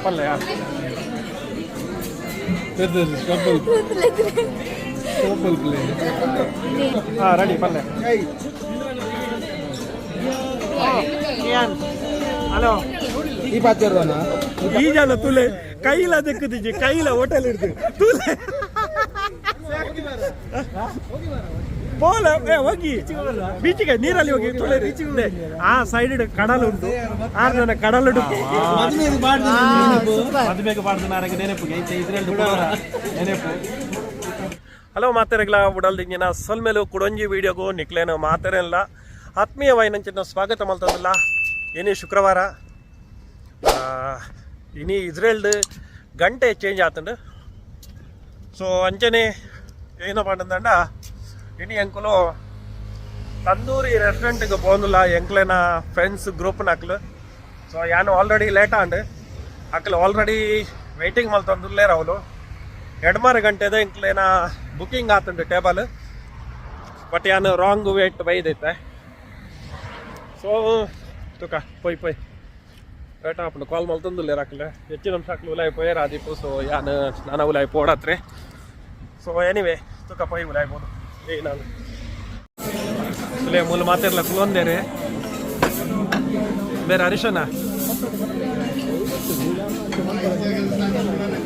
ಪಲ್ಲೆ. ಹಾಂ, ರೆಡಿ ಪಲ್ಲೆ. ಹಲೋ. ಈ ಪಾತ್ಯರ್ದನ. ಈ ಜನ ತುಲೆ ಕೈಲ ದಿಕ್ಕುದಿಜಿ, ಕೈಲ ಹೋಟೆಲ್ ಇಡ್ದು ತುಲೆ ಪೋಲ. ಏ ಹೋಗಿ ಬೀಚಿಗೆ, ನೀರಲ್ಲಿ ಹೋಗಿ ತುಳೆ. ಆ ಸೈಡ್ ಕಡಲು ಉಂಟು, ಆರು ಜನ ಕಡಲು. ಮದುವೆಗೆ ಬಾರ್ದು ನಾರಗೆ ನೆನಪುಗೆ ಐತೆ ಇದ್ರಲ್ಲಿ ನೆನಪು. ಹಲೋ ಮಾತೆರೆಗ್ಲ, ಉಡಲ್ದಿಂಜಿನ ಸೊಲ್ಮೆಲು. ಕುಡೊಂಜಿ ವಿಡಿಯೋಗು ನಿಕ್ಲೇನು ಮಾತೆರೆಲ್ಲ ಆತ್ಮೀಯ ವಾಯಿನಂಚಿನ ಸ್ವಾಗತ ಮಲ್ತದಲ್ಲ. ಏನೇ ಶುಕ್ರವಾರ, ಇನಿ ಇಸ್ರೇಲ್ಡ್ ಗಂಟೆ ಚೇಂಜ್ ಆತಂಡು. ಸೊ ಅಂಚನೆ ಏನಪ್ಪ ಅಂತಂದ, ಇನಿ ಎಂಕುಲು ತಂದೂರಿ ರೆಸ್ಟೋರೆಂಟ್ಗೆ ಪೋಂದುಲ್ಲ, ಎಂಕ್ಲೆನ ಫ್ರೆಂಡ್ಸ್ ಗ್ರೂಪ್ನಕ್ಲು. ಸೊ ಯಾನು ಆಲ್ರೆಡಿ ಲೇಟ್ ಆಂಡ್, ಅಕ್ಲು ಆಲ್ರೆಡಿ ವೆಯ್ಟಿಂಗ್ ಮಲ್ತೊಂದುಲ್ಲೇರ್ ಅವಲು. 2.5 ಗಂಟೆದ ಎಂಕ್ಲೆನ ಬುಕಿಂಗ್ ಆತುಂಡು ಟೇಬಲ್, ಬಟ್ ಯಾನು ರಾಂಗ್ ವೇಟ್ ಬೈದೈತೆ. ಸೊ ತುಕ ಪೋಯ್ ಪೋಯ್ ಲೇಟ್ ಆಪುಂಡು. ಕಾಲ್ ಮಲ್ತೊಂದುಲ್ಲೇರ್ ಅಕ್ಲೆ. ಹೆಚ್ಚಿನ ಅಂಶ ಅಕ್ಲು ಉಲಾಯಿ ಪೋಯರ್ ಆದಿಪ್ಪು. ಸೊ ಯಾನ್ ನಾನ ಉಲಾಯಿ ಪೋಡತ್ರೆ. ಸೊ ಎನಿವೆ, ತುಕ ಪೋಯ್ ಉಲಾಯ್ಬೋದು. ಏ ನಾನು ತುಲೆ ಮೂಲ ಮಾತೆರ್ಲ ಕುಲೊಂದೇರೆ. ಬೇರೆ ಹರೀಶನ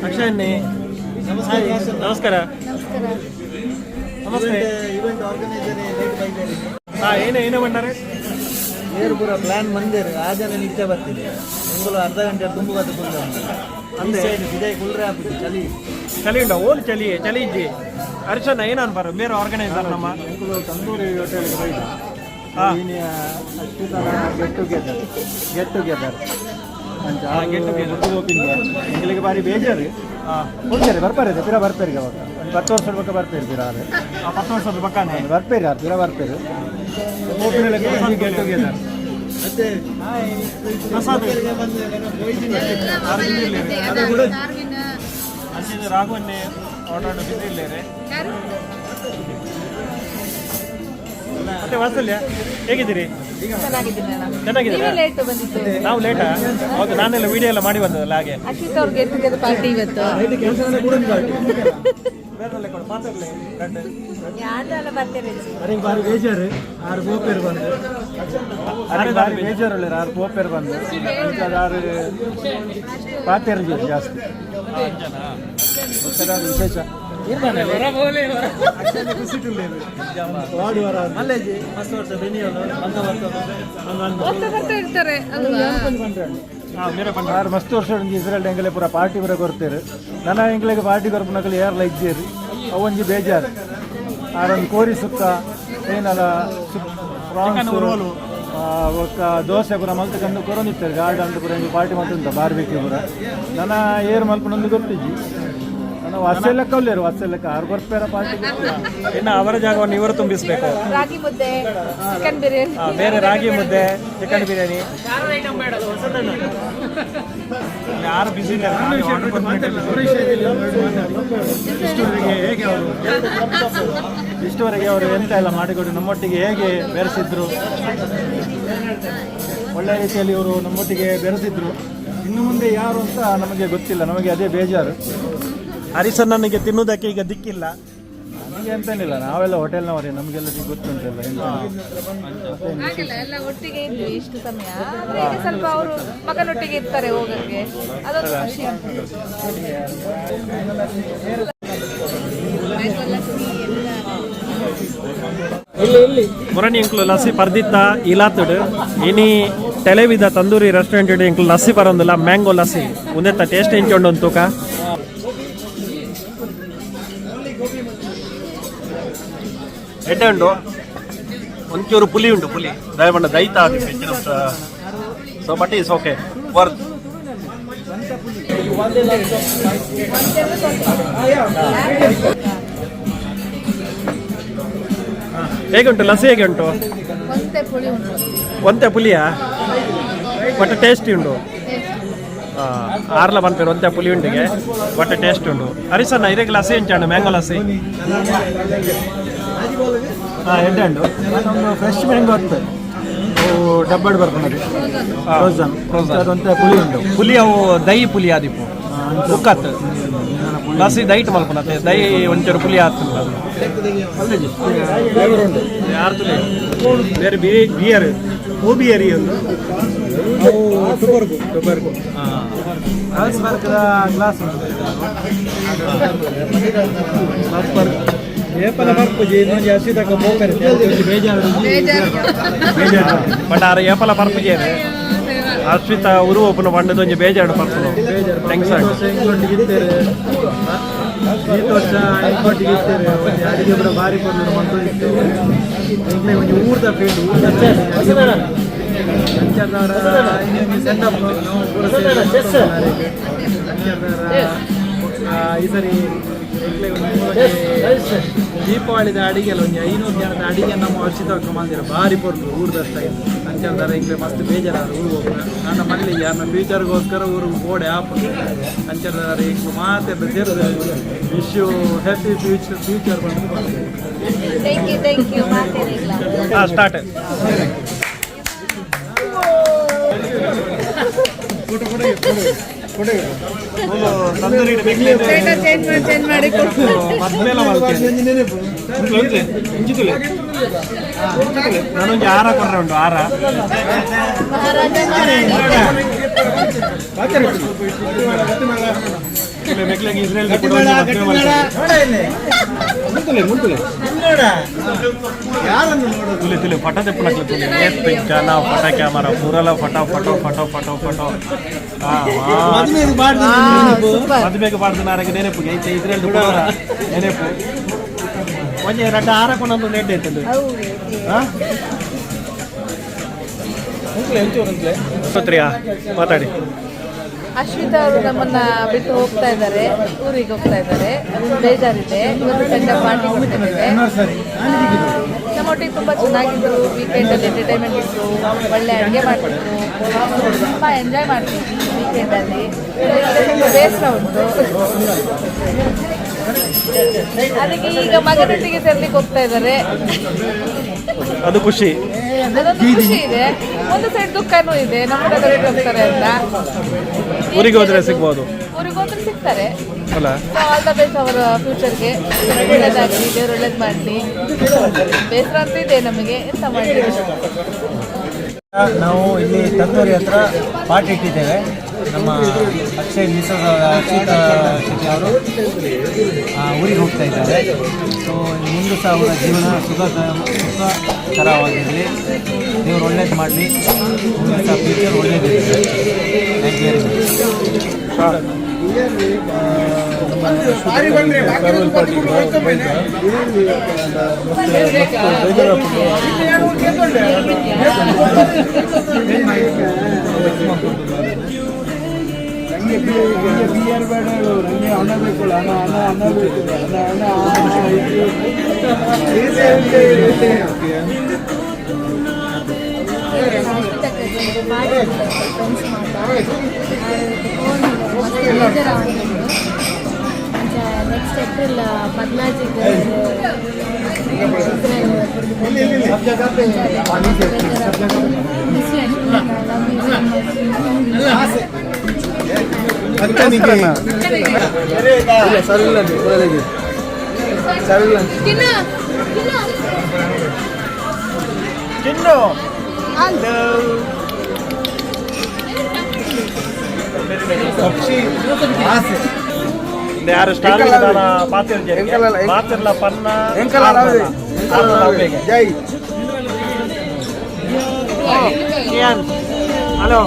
ಅಕ್ಷಯನ್ನೇ, ನಮಸ್ಕಾರ. ನಮಸ್ತೆ. ಇವೆಂಟ್ ಆರ್ಗನೈಸರ್ ಲೇಟ್ ಬೈದೇರಿ. ಹಾ, ಏನೇ ಏನೇ ಬಂಡಾರೆ? ಏರು ಪೂರ ಪ್ಲಾನ್ ಮಂದೇರು, ಆ ಜನ ನಿತ್ಯ ಬರ್ತೀನಿ. ಎಂಗುಲು ಅರ್ಧ ಗಂಟೆ ತುಂಬುಗದು ಕುಲ್ಲ. ಅಂದೆ. ಇದೇ ಕುಲ್ರೆ ಆಪುಜಿ, ಚಳಿ. ಚಳಿ ಉಂಡ ಓಲ್, ಚಳಿ ಚಳಿ ಇಜ್ಜಿ. ಹರ್ಷನ ಏನಾನ್ ಬರ ಬೇರೆ ಆರ್ಗನೈಸರ್ ನಮ್ಮ. ಎಂಕುಲು ತಂದೂರಿ ಹೋಟೆಲ್ಗೆ ಬೈದು. ಹಾ. Get together, get together. ಹಾ, get together. ಎಂಗಳಿಗೆ ಬಾರಿ ಬೇಜಾರು. ಹೋಗ್ತಾರೆ, ಬರ್ಪಾರೆ, ಪಿರ ಬರ್ಪೇರಿಗೆ. ಅವಾಗ ಒಂದು 10 ವರ್ಷದ ಬಕ್ಕ ಬರ್ಪೇರು ಪಿರ. 10 ವರ್ಷದ ಪಕ್ಕನೆ. ಬರ್ಪೇರಿ ಯಾರು ಪಿರ ಬರ್ಪೇರು. Get together. Prasad ಅಂಚಿನ ರಾಘವನ್ನೇ ಆರ್ಡರ್ ಬಿಸಿ ಇಲ್ಲೇರೆ. ಮತ್ತೆ ವಾತ್ಸಲ್ಯ, ಹೇಗಿದ್ದೀರಿ? ಚೆನ್ನಾಗಿದ್ದೀನಿ ಅಣ್ಣ. ಚೆನ್ನಾಗಿದ್ದೀರಾ? ನೀವೇ ಲೇಟ್ ಬಂದಿದ್ದು. ನಾವು ಲೇಟಾ? ಹೌದು, ನಾನೆಲ್ಲ ವಿಡಿಯೋ ಎಲ್ಲ ಮಾಡಿ ಬಂದದಲ್ಲ ಹಾಗೆ. ಅಶ್ವಿತ್ ಅವ್ರ ಗೆಟ್ ಟುಗೆದರ್ ಪಾರ್ಟಿ ಇವತ್ತು. ಬೇರೆಲ್ಲ ಕೊಡು ಮಾತಾಡ್ಲಿ. ಯಾರ್ದೆಲ್ಲ ಬರ್ತಾರೆ. ಅರೆ ಬಾರಿ ಬೇಜಾರು, ಆರು ಪೋಪೇರು ಬಂದು. ಅರೆ ಬಾರಿ ಬೇಜಾರು, ಆರು ಪೋಪೇರು ಬಂದು. ಆರು ಪಾತೇರು ಜಾಸ್ತಿ ಗೊತ್ತದ ವಿಶೇಷ. ಹೋಗ್ತಾ ಬರ್ತಾ ಇರ್ತಾರೆ ಅಲ್ವಾ? ಹಾ, ಮೇರೆ ಬಂದ. ಆರು ಮಸ್ತ್ ವರ್ಷ ಇಸ್ರೇಲ್ ಎಂಗಲೆ ಪೂರ ಪಾರ್ಟಿ ಪೂರ ಕೊಡ್ತೇರು. ನನ್ನ ಎಂಗ್ಲಿಗೆ ಪಾರ್ಟಿ ಕೊರ್ಪುನಕಲು ಏರ್ಲ ಇಜ್ಜೇರು, ಅವೊಂಜಿ ಬೇಜಾರು. ಆರೊಂದು ಕೋರಿ ಸುಕ್ಕ ಏನಲ್ಲ. ಚಿಕನ್ ಉರುವಲು. ಬೊಕ್ಕ ದೋಸೆ ಪೂರ ಮಲ್ತ್ ಕಂದು ಕೊರೊಂದಿತ್ತಾರೆ. ಗಾರ್ಡನ್ ಪೂರ ಎಂಕ್ ಪಾರ್ಟಿ ಮಲ್ತುಂತ ಬಾರ್ಬಿಕ್ಯೂ ಪೂರ. ನನ್ನ ಏರ್ ಮಲ್ಪುನೊಂದು ಗೊತ್ತಿಜ್ಜಿ. ನನ್ನ ವಾಸೆ ಲೆಕ್ಕ ಉಲ್ಲೇರು, ವಾಸೆ ಲೆಕ್ಕ ಆರು ಕೊರ್ಪೇರ ಪಾರ್ಟಿ. ಇನ್ನು ಅವರ ಜಾಗವನ್ನು ಇವರು ತುಂಬಿಸಬೇಕು. ರಾಗಿ ಮುದ್ದೆ, ಚಿಕನ್ ಬಿರಿಯಾನಿ. ಬೇರೆ ರಾಗಿ ಮುದ್ದೆ, ಚಿಕನ್ ಬಿರಿಯಾನಿ. ಯಾರು ಬಿಸಿ? ಇಷ್ಟುವರೆಗೆ ಹೇಗೆ ಅವರು, ಇಷ್ಟುವರೆಗೆ ಅವರು ಎಂತ ಎಲ್ಲ ಮಾಡಿಕೊಟ್ಟು ನಮ್ಮೊಟ್ಟಿಗೆ ಹೇಗೆ ಬೆರೆಸಿದ್ರು, ಒಳ್ಳೆ ರೀತಿಯಲ್ಲಿ ಇವರು ನಮ್ಮೊಟ್ಟಿಗೆ ಬೆರೆಸಿದ್ರು. ಇನ್ನು ಮುಂದೆ ಯಾರು ಅಂತ ನಮಗೆ ಗೊತ್ತಿಲ್ಲ, ನಮಗೆ ಅದೇ ಬೇಜಾರು. ಹರಿಸಣ್ಣನಿಗೆ ತಿನ್ನುವುದಕ್ಕೆ ಈಗ ದಿಕ್ಕಿಲ್ಲ. ನಮಗೆ ಎಂತೇನಿಲ್ಲ, ನಾವೆಲ್ಲ ಹೋಟೆಲ್ನವರೇ, ನಮಗೆಲ್ಲ ಗೊತ್ತುಂಟಲ್ಲ ಎಂತ. ಹಾಗೆಲ್ಲ ಎಲ್ಲ ಒಟ್ಟಿಗೆ ಇದ್ವಿ ಇಷ್ಟು ಸಮಯ. ಆದ್ರೆ ಈಗ ಸ್ವಲ್ಪ ಅವರು ಮಗನೊಟ್ಟಿಗೆ ಇರ್ತಾರೆ ಹೋಗಕ್ಕೆ, ಅದೊಂದು ಖುಷಿ. ಲಸ್ಸಿ ಎಲ್ಲ. ಮುರಣಿ ಎಂಕ್ಲು ಲಸ್ಸಿ ಪರ್ದಿತ್ತ ಇಲಾತುಡು. ಇನಿ ಟೆಲೆವಿದ ತಂದೂರಿ ರೆಸ್ಟೋರೆಂಟ್ ಎಂಕ್ಲು ಲಸ್ಸಿ ಬರೋದಿಲ್ಲ, ಮ್ಯಾಂಗೋ ಲಸ್ಸಿ. ಉಂದೆತ್ತ ಟೇಸ್ಟ್ ಎಂಚೊಂಡು ಒಂದು ತೂಕ. ಎಡ್ಡೆ ಉಂಡು, ಒಂಚೂರು ಪುಲಿ ಉಂಟು. ಪುಲಿ ದಯಮಂಡ ದೈತ. So but is okay worth. ಹೇಗುಂಟು lassi, ಹೇಗೆ ಉಂಟು? ಒಂದೇ ಪುಳಿ ಉಂಟು. ಒಂತೆ ಪುಲಿಯಾ, ಬಟ್ ಟೇಸ್ಟಿ ಉಂಟು. ಆರ್ಲ ಪನ್ಪೇರು, ಒಂತೆ ಪುಲಿ ಉಂಡಿಗೆ, ಬಟ್ ಟೇಸ್ಟ್ ಉಂಟು. ಹರಿಸಣ್ಣ, ಇರೆಗ್ ಲಸ್ಸಿ ಎಂಚಾಂಡು, ಮ್ಯಾಂಗೋ ಲಸ್ಸಿ? ಹಾಂ, ಎಡ್ಡೆ ಉಂಟು. ಒಂದು ಫ್ರೆಶ್ ಮ್ಯಾಂಗೋ ಇತ್ತು. ಅವು ಡಬ್ಬಡ್ ಬರ್ಪುನದು. ಫ್ರೋಸನ್ ಅದೊಂತೆ ಪುಳಿ ಉಂಟು. ಪುಲಿ ಅವು ದೈ ಪುಲಿ ಆದಿಪ್ಪು ಬುಕ್ಕತ್ ಲಸಿ ದೈಟ್ ಮಲ್ಪುನತೆ ದೈ ಒಂಚೂರು ಪುಲಿ ಆತುಂಡ. ಯಾರ್ತುಲೆ ಬೇರೆ ಬಿಯರ್ ಓ ಬಿಯರ್ ಒಂದು ಅವು ಟುಬರ್ಗು ಟುಬರ್ಗು ಹಲ್ಸ್ಬರ್ಗ್ದ ಗ್ಲಾಸ್ ಉಂಟು. ಏಪಲ ಬರ್ಪುಜಿ ಇನ್ನೊಂದು ಹಸಿದಕ್ಕ ಪೋಕರೆ ಬೇಜಾರು. ಬೇಜಾರು ಬಟ್ ಆರ ಏಪಲ ಪರ್ಪುಜೇನೆ ಅಶ್ವಿತ ಉರು ಒಪ್ಪುನ ಪಂಡದ ಒಂಜಿ ಬೇಜಾರು ಪರ್ಪುನು thanks. ಈ ವರ್ಷ ಇಂಕೊಟ್ಟಿಗೆ ಇತ್ತೇರೆ, ಈ ವರ್ಷ ಇಂಕೊಟ್ಟಿಗೆ ಇತ್ತೇರೆ ಒಂಜಿ ಅಡಿಗೆ ಪೂರ ಭಾರಿ ಪೊರ್ಲುಡು ಮಂತೊಂದು ಇತ್ತೇರೆ. ಎಂಕ್ಲೆ ಒಂಜಿ ಊರ್ದ ಫೀಲ್ಡ್ ಊರ್ದ ಅಂಚದವರ ಇನ್ನೊಂದು ಸೆಟಪ್ ಪೂರ ಸೇರಿ ಅಂಚದವರ. ಈ ಸರಿ ಎಂಕ್ಲೆ ಒಂಜಿ ದೀಪಾವಳಿದ ಅಡಿಗೆ ಅಲ್ಲ ಒಂಜಿ 500 ಜನದ ಅಡಿಗೆ ನಮ್ಮ ವರ್ಷದ ಮಂದಿರ ಭಾರಿ ಪೊರ್ಲು ಊರ್ದ ಸ್ಟೈಲ್. ಅಂಚಂದಾರ ಇಂಕ್ಲೆ ಮಸ್ತ್ ಬೇಜಾರ ಊರು ಹೋಗ್ನ ನನ್ನ ಮಲ್ಲಿ ಯಾರನ್ನ ಫ್ಯೂಚರ್ಗೋಸ್ಕರ ಊರಿಗೆ ಬೋಡೆ ಆಪ್. ಅಂಚಂದಾರ ಇಂಕ್ಲು ಮಾತೆ ಸೇರಿದ wish you happy future future ಬಂದು. Thank you, thank you ಮಾತೇನಿಲ್ಲ. ಹಾಂ, ಸ್ಟಾರ್ಟ್. ಚೇಂಜ್ ಮಾಡಿ ಚೇಂಜ್ ಮಾಡಿ ಕೊಡು. ಮದ್ಮೆಲ ಮಲ್ತೇನೆ. ನಾನೊಂದು ಆರ ಕೊರ್ರೆ ಉಂಟು ಆರ. ಮಹಾರಾಜ ಮಹಾರಾಣಿ. ಮೆಕ್ಲೆಗ್ ಇಸ್ರೇಲ್ ಕೂಡ ಒಂಜಿ ಮದ್ಮೆ ಮಲ್ತೇನೆ. ತುಲೆ ತುಲೆ ಫಟೋ ತೆಪ್ಪುನಕ್ಲೆ ತುಲೆ ಏತ್ ಜನ ಫಟ camera ಪೂರಲ photo photo photo photo photo. ಮದುವೆಗೆ ಪಾಡ್ದು ನಾರಗೆ ನೆನಪು ಐತೆ ಇಸ್ರೇಲ್ ಕೂಡ ನೆನಪು. ಒಂಜಿ ರಡ್ಡ ಆರ ಕೊನೊಂದು ನೆಡ್ಡೆ ಐತಂದು. ತ್ರಿಯಾ ಮಾತಾಡಿ. ಅಶ್ವಿತಾ ಅವರು ನಮ್ಮನ್ನ ಬಿಟ್ಟು ಹೋಗ್ತಾ ಇದ್ದಾರೆ, ಊರಿಗೆ ಹೋಗ್ತಾ ಇದ್ದಾರೆ. ಅದೊಂದು ಬೇಜಾರಿದೆ. ಇವತ್ತು ಸಣ್ಣ ಪಾರ್ಟಿ ಕೊಡ್ತಿದ್ದೇವೆ. ನಮ್ಮೊಟ್ಟಿಗೆ ತುಂಬ ಚೆನ್ನಾಗಿದ್ರು. ವೀಕೆಂಡ್ ಅಲ್ಲಿ ಎಂಟರ್ಟೈನ್ಮೆಂಟ್ ಇತ್ತು, ಒಳ್ಳೆ ಅಡುಗೆ ಮಾಡ್ತಿದ್ರು, ತುಂಬ ಎಂಜಾಯ್ ಮಾಡ್ತಿದ್ವಿ ವೀಕೆಂಡ್ ಅಲ್ಲಿ. ಈಗ ಸ್ವಲ್ಪ ಬೇಸರ ಉಂಟು. ಅದಕ್ಕೆ ಈಗ ಮಗನೊಟ್ಟಿಗೆ ಸೇರ್ಲಿಕ್ಕೆ ಹೋಗ್ತಾ ಇದ್ದಾರೆ. ಅದು ಖುಷಿ. ಅದೊಂದು ಖುಷಿ ಇದೆ, ಒಂದು ಸೈಡ್ ದುಃಖನೂ ಇದೆ, ನಮ್ಮನ್ನ ಬಿಟ್ಟು ಹೋಗ್ತಾರೆ ಅಂತ. ಊರಿಗೆ ಹೋದ್ರೆ ಸಿಗ್ಬೋದು. ಊರಿಗೆ ಹೋದ್ರೆ ಸಿಗ್ತಾರೆ. ಅಲ್ಲ. ಆಲ್ the best ಅವರ ಫ್ಯೂಚರ್ಗೆ. ಒಳ್ಳೇದಾಗಲಿ, ದೇವ್ರು ಒಳ್ಳೇದು ಮಾಡಲಿ. ಬೇಸರ ಅಂತ ಇದೆ ನಮಗೆ, ಎಂತ ಮಾಡಲಿ. ನಾವು ಇಲ್ಲಿ ತಂದೂರಿ ಹತ್ರ ಪಾರ್ಟಿ ಇಟ್ಟಿದ್ದೇವೆ. ನಮ್ಮ ಅಕ್ಷಯ್ ಮಿಸಸ್ ಅಕ್ಷಿತ್ ಶೆಟ್ಟಿ ಅವರು ಊರಿಗೆ ಹೋಗ್ತಾ ಇದ್ದಾರೆ. ಸೊ ಮುಂದೆ ಸಹ ಅವರ ಜೀವನ ಸುಖಕರವಾಗಿರಲಿ, ದೇವರು ಒಳ್ಳೇದು ಮಾಡಲಿ, ಮುಂದೆ ಸಹ ಫ್ಯೂಚರ್ ಒಳ್ಳೇದಿರಲಿ. Thank you very much. Farewell party ಬೇಜಾರಾಗ್ತದೆ. ಬಿಯರ್ ಬೇಡ, ನಂಗೆ ಹಣ ಬೇಕು, ಹಣ ಹಣ ಹಣ ಬೇಕು, ಹಣ ಹಣ. ಫ್ರೆಂಡ್ಸ್ ಮಾತಾ ನೆಕ್ಸ್ಟ್ ಏಪ್ರಿಲ್ 14ಕ್ಕೆ miss you, love you so much. ಇಲ್ಲ ಸರ್, ಇಲ್ಲ ಸರ್, ಇಲ್ಲ. ತಿನ್ನು ತಿನ್ನು. ಚಿನ್ನು, ಹಲೋ. ಪಕ್ಷಿ ಆಸೆ. ಯಾರು ಸ್ಟಾರ್ ಪಾತಿರ್ ಪಾತಿರ್ಲ ಪನ್ನ. ಜೈ. ಹಲೋ.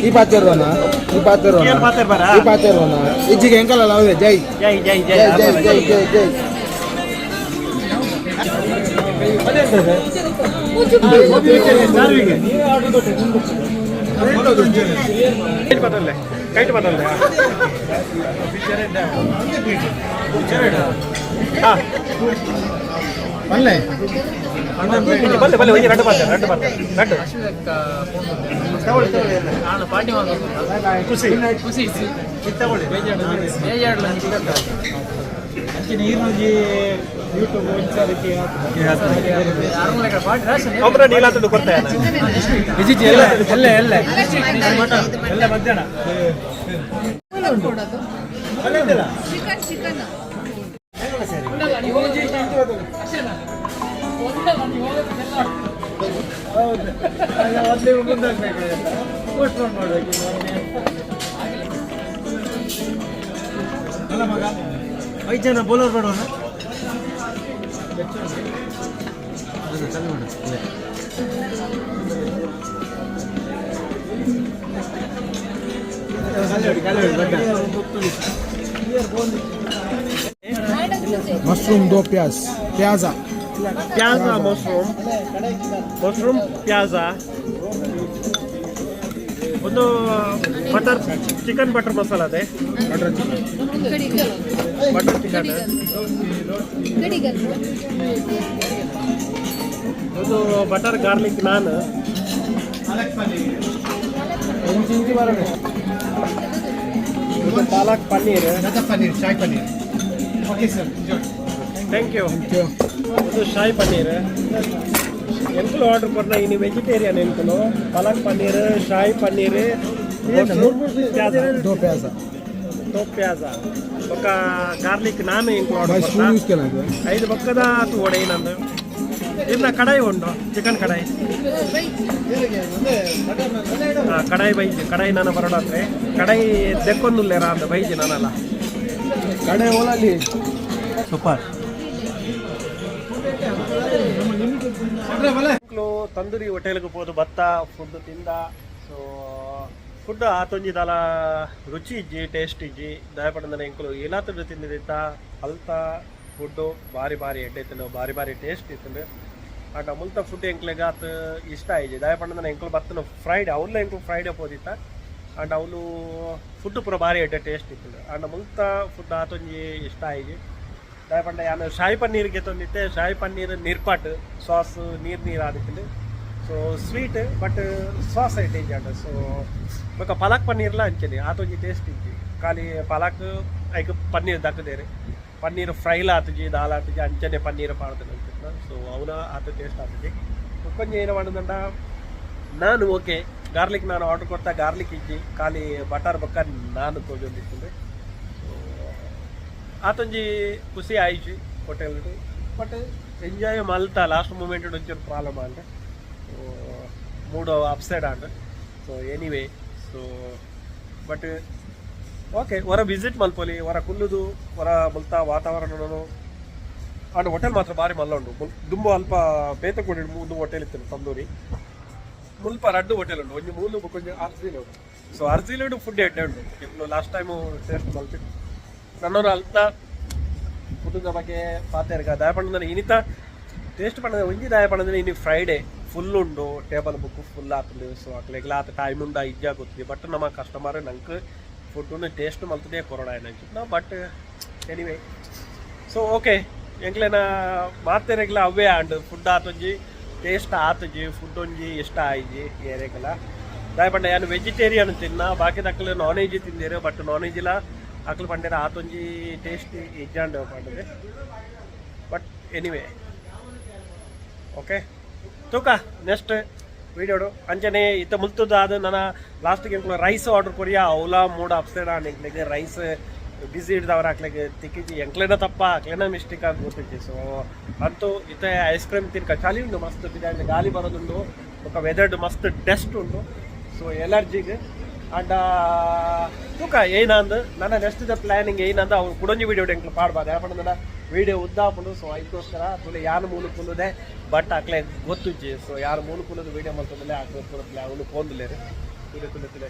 ಈ ಪಾತಿರ್ವನ ಈ ಪಾತಿರ್ವನ. ಏನ್ ಪಾತಿರ್ ಬರ? ಈ ಪಾತಿರ್ವನ ಇಜ್ಜಿಗೆ ಎಂಕಲ್ಲ ಲವ್ ಜೈ. ಜೈ ಜೈ ಜೈ. ಜೈ ಜೈ ಜೈ ಜೈ ಜೈ. ಕೈಟ್ ಬದಲ್ಲೆ, ಕೈಟ್ ಬದಲ್ಲೆ. ಹಾ. ಬಲ್ಲೆ. ಬಲ್ಲೆ ಬಲ್ಲೆ ಒಂಜಿ ರಡ್ಡು ಪಾತೆ, ರಡ್ಡು ಪಾತೆ, ರಡ್ಡು. ಖುಷಿ. ಖುಷಿ. ಅಂಚಿನ ಈರ್ನೊಂಜಿ ಯೂಟ್ಯೂಬ್ ಒಂದ್ಸಲಕ್ಕೆ ಒಬ್ಬರ ನೀಲಾತದ್ದು ಕೊಡ್ತಾ ಎಲ್ಲ ಎಲ್ಲ ಎಲ್ಲ ಎಲ್ಲ ಮಧ್ಯಾಹ್ನ ಚಿಕನ್ ಚಿಕನ್ ಹೌದು ಮೊದಲೇ ಮುಂದಾಗಬೇಕು ಪೋಸ್ಟ್ಪೋನ್ ಮಾಡಬೇಕು ಅಲ್ಲ ಮಗ ಐದು ಜನ ಬೌಲರ್ ಬೇಡವನ ಮಶ್ರೂಮ್ ದೋ ಪ್ಯಾಜ್ ಪ್ಯಾಜ ಪ್ಯಾಜ ಮಶ್ರೂಮ್ ಮಶ್ರೂಮ್ ಪ್ಯಾಜ ಒಂದು ಬಟರ್ ಚಿಕನ್ ಬಟರ್ ಮಸಾಲ ಅದೇ ಬಟರ್ ಚಿಕನ್ ಬಟರ್ ಚಿಕನ್ ಒಂದು ಬಟರ್ ಗಾರ್ಲಿಕ್ ನಾನ್ ಇಂಚು ಇಂಚು ಬರಬೇಕು ಒಂದು palak paneer paneer shahi paneer okay sir thank you thank you ಒಂದು ಶಾಯಿ ಪನ್ನೀರ್ ಎಂಕುಲು ಆರ್ಡರ್ ಕೊಡ್ನ ಇನ್ನು ವೆಜಿಟೇರಿಯನ್ ಎಂಕುಲು ಪಾಲಕ್ ಪನ್ನೀರ್ ಶಾಯಿ ಪನ್ನೀರ್ ಪ್ಯಾಜ ದೋ ಪ್ಯಾಜ ದೋ ಪ್ಯಾಜ ಬೊಕ್ಕ ಗಾರ್ಲಿಕ್ ನಾನ್ ಎಂಕುಲು ಬಾಯ್ ಆರ್ಡರ್ ಸ್ಪೂನ್ ಕೊಡ್ನ ಯೂಸ್ ಕೇಳಾಗ ಐದು ಬೊಕ್ಕದ ಆತು ಒಡೆ ನಂದು ಇನ್ನ ಕಡಾಯಿ ಉಂಟು ಚಿಕನ್ ಕಡಾಯಿ ಕಡಾಯಿ ಬೈಜಿ ಕಡಾಯಿ ನಾನು ಬರೋಡಾತ್ರೆ ಕಡಾಯಿ ದೆಕ್ಕೊಂದುಲ್ಲೇರ ಅಂದ ಬೈಜಿ ನಾನಲ್ಲ ಕಡೆ ಓಲಲ್ಲಿ ಸೂಪರ್ ಮಕ್ಕಳು ತಂದೂರಿ ಹೋಟೆಲ್ಗೆ ಪೋದು ಭತ್ತ ಫುಡ್ ತಿಂದ. ಸೊ ಫುಡ್ ಆತೊಂಜಿ ದಾಲ ರುಚಿ ಇಜ್ಜಿ, ಟೇಸ್ಟ್ ಇಜ್ಜಿ. ದಯಪಡಂದನ ಎಂಕುಲು ಏನಾತುಡು ತಿಂದಿದ್ದ ಅಲ್ತ ಫುಡ್ಡು ಬಾರಿ ಬಾರಿ ಎಡ್ಡೆ ಇತ್ತಂಡು, ಬಾರಿ ಬಾರಿ ಟೇಸ್ಟ್ ಇತ್ತಂಡು. ಆಂಡ ಮುಲ್ತ ಫುಡ್ ಎಂಕ್ಲೆಗ್ ಆತ್ ಇಷ್ಟ ಆಯ್ಜಿ. ದಯಪಡಂದನ ಎಂಕುಲು ಬತ್ತನ ಫ್ರೈಡೆ, ಅವ್ಲ ಎಂಕುಲು ಫ್ರೈಡೆ ಪೋದಿತ್ತ. ಆಂಡ ಅವಳು ಫುಡ್ ಪೂರ ಬಾರಿ ಎಡ್ಡೆ ಟೇಸ್ಟ್ ಇತ್ತಂಡು. ಆಂಡ ಮುಲ್ತ ಫುಡ್ ಆತೊಂಜಿ ಇಷ್ಟ ಆಯ್ಜಿ. ದಾಯಪಂಡ ಯಾನ್ ಶಾಯಿ ಪನ್ನೀರ್ಗೆ ತಂದಿತ್ತೆ. ಶಾಯಿ ಪನ್ನೀರ್ ನಿರ್ಪಾಟ್ ಸಾಸ್ ನೀರು ನೀರು ಆದಿತ್ತಂಡು. ಸೊ ಸ್ವೀಟ್ ಬಟ್ ಸಾಸ್ ಐಟೇಜ್ ಆಂಡ. ಸೊ ಬೊಕ ಪಾಲಕ್ ಪನ್ನೀರ್ಲ ಅಂಚನೆ ಆತೊಂಜಿ ಟೇಸ್ಟ್ ಇಜ್ಜಿ. ಖಾಲಿ ಪಾಲಕ್ ಐಕ್ ಪನ್ನೀರ್ ದಕ್ಕದೇರು, ಪನ್ನೀರ್ ಫ್ರೈಲ ಆತುಜಿ, ದಾಲ್ ಆತುಜಿ, ಅಂಚನೆ ಪನ್ನೀರ್ ಪಾಡ್ದು ಅಂಚಿನ. ಸೊ ಅವನ ಆತ ಟೇಸ್ಟ್ ಆತುಜಿ. ಬೊಕ್ಕೊಂಜಿ ಏನು ಮಾಡೋದಂಡ naan okay garlic naan order ಕೊಡ್ತಾ ಗಾರ್ಲಿಕ್ ಇಜ್ಜಿ, ಖಾಲಿ ಬಟರ್ ಬೊಕ್ಕ ನಾನು ತೋಜೊಂದಿತ್ತಂಡು. ಆತೊಂಜಿ ಖುಷಿ ಆಯ್ಜಿ ಹೋಟೆಲ್, ಬಟ್ ಎಂಜಾಯ್ ಮಲ್ತ. ಲಾಸ್ಟ್ ಮೂಮೆಂಟ್ ಒಂಚೂರು ಪ್ರಾಬ್ಲಮ್ ಆಂಡ್, mood upset and. So anyway, so but okay, ಹೊರ ವಿಸಿಟ್ ಮಲ್ಪೊಲಿ, ಹೊರ ಕುಲ್ಲುದು, ಹೊರ ಮುಲ್ತ ವಾತಾವರಣ. ಅಂಡ್ ಹೋಟೆಲ್ ಮಾತ್ರ ಬಾರಿ ಮಲ್ಲ ಉಂಡು. ದುಂಬು ಅಲ್ಪ ಬೇತೆ ಕೂಡ ಒಂದು ಹೋಟೆಲ್ ಇತ್ತು ತಂದೂರಿ. ಮುಲ್ಪ ರಡ್ಡು ಹೋಟೆಲ್ ಉಂಡು, ಒಂಜಿ ಮೂಲು ಬೊಕ್ಕೊಂಜಿ ಅರ್ಜಿಲು ಉಂಡು. ಸೊ ಅರ್ಜಿಲು ಫುಡ್ ಎಡ್ಡೆ ಉಂಡು. ಇನ್ನು ಲಾಸ್ಟ್ ಟೈಮು ಟೇಸ್ಟ್ ಮಲ್ತಿತ್ತು ನನ್ನವರು. ಅಲ್ತ ಫುಡ್ದ ಬಗ್ಗೆ ಪಾತೆರ್ಗ ದಾಯಪಂಡ ಇನಿತ ಟೇಸ್ಟ್ ಪಂಡ ಒಂಜಿ ದಾಯಪಂಡ ಇನಿ ಫ್ರೈಡೆ ಫುಲ್ ಉಂಡು, ಟೇಬಲ್ ಬುಕ್ ಫುಲ್ ಆತುಂಡು. ಸೊ ಅಕ್ಲೆಗ್ಲ ಆತ ಟೈಮ್ ಉಂಡ ಇಜ್ಜಾ ಗೊತ್ತಿದೆ. ಬಟ್ ನಮ್ಮ ಕಸ್ಟಮರ್ ನಂಗೆ ಫುಡ್ಡು ಟೇಸ್ಟ್ ಮಲ್ತದೆ ಕೊರೋನಾ ಏನಂಚಿತ್ತು. ಬಟ್ ಎನಿವೇ, ಸೊ ಓಕೆ, ಎಂಕ್ಲೆನ ಮಾತೆರೆಗ್ಲ ಅವೇ ಆಂಡ್. ಫುಡ್ ಆತೊಂಜಿ ಟೇಸ್ಟ್ ಆತುಜಿ, ಫುಡ್ ಒಂಜಿ ಇಷ್ಟ ಆಯ್ಜಿ ಏರೆಗಲ. ದಾಯಪಂಡ ಯಾನ್ ವೆಜಿಟೇರಿಯನ್ ತಿನ್ನ, ಬಾಕಿ ದಕ್ಕಲು ನಾನ್ ವೆಜ್ ತಿಂದೇರು. ಬಟ್ ನಾನ್ ವೆಜ್ ಅಕ್ಲು ಪಂಡೇರ ಆತೊಂಜಿ ಟೇಸ್ಟ್ ಇಜ್ಜಾಂಡ್ ಪಂಡದೆ. ಬಟ್ ಎನಿವೇ ಓಕೆ, ತೂಕ ನೆಕ್ಸ್ಟ್ ವೀಡಿಯೋಡು. ಅಂಚನೆ ಇತ್ತ ಮುಲ್ತದ್ದು ಅದು ನನ್ನ ಲಾಸ್ಟಿಗೆ ಎಂಕ್ಲು ರೈಸ್ ಆರ್ಡರ್ ಕೊರಿಯಾ, ಅವಲ ಮೂಡ್ ಅಪ್ಸೆಟ್ ಆಂಡ್. ಎಂಕ್ಲೆಗ್ ರೈಸ್ ಬಿಸಿ ಹಿಡ್ದವ್ರ ಅಕ್ಲೆಗ್ ತಿಕ್ಕಿಜಿ. ಎಂಕ್ಲೆನ ತಪ್ಪ ಅಕ್ಲೆನ ಮಿಸ್ಟೇಕ್ ಆಗಿ ಗೊತ್ತಿಜ್ಜಿ. ಸೊ ಅಂತೂ ಇತ್ತ ಐಸ್ ಕ್ರೀಮ್ ತಿನ್ಕ. ಚಳಿ ಉಂಡು ಮಸ್ತ್, ಬಿಜಾಂಡ್ ಗಾಲಿ ಬರೋದುಂಡು, ಬೊಕ್ಕ ವೆದರ್ಡ್ ಮಸ್ತ್ ಡಸ್ಟ್ ಉಂಡು. ಸೊ ಎಲರ್ಜಿಗೆ ಅಂಡ ತೂಕ ಏನಂದ್ ನನ್ನ ನೆಕ್ಸ್ಟ್ the planning ಏನಂದ ಅವ್ರು ಕುಡೊಂಜಿ ವೀಡಿಯೋ ಎಂಕ್ಲು ಪಾಡ್ಬಾರ್ದು. ಯಾಕಂದ್ರೆ ವೀಡಿಯೋ ಉದ್ದ ಆಪುಂಡು. ಸೊ ಐಕೋಸ್ಕರ ತುಲೆ ಯಾರು ಮೂಲು ಕುಲ್ಲುದೆ, ಬಟ್ ಅಕ್ಲೆ ಗೊತ್ತುಜ್ಜಿ. ಸೊ ಯಾರು ಮೂಲು ಕುಲ್ಲುದು ವೀಡಿಯೋ ಮಲ್ತಂದ್ರೆ ಅಕ್ಲೆ ಪೂರ ಅವನು ಪೋಂದುಲೇರು. ತುಲೆ ತುಲೆ ತುಲೆ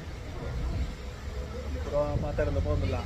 ಪೂರ ಮಾತಾಡೋದು ಪೋಂದಿಲ್ಲ.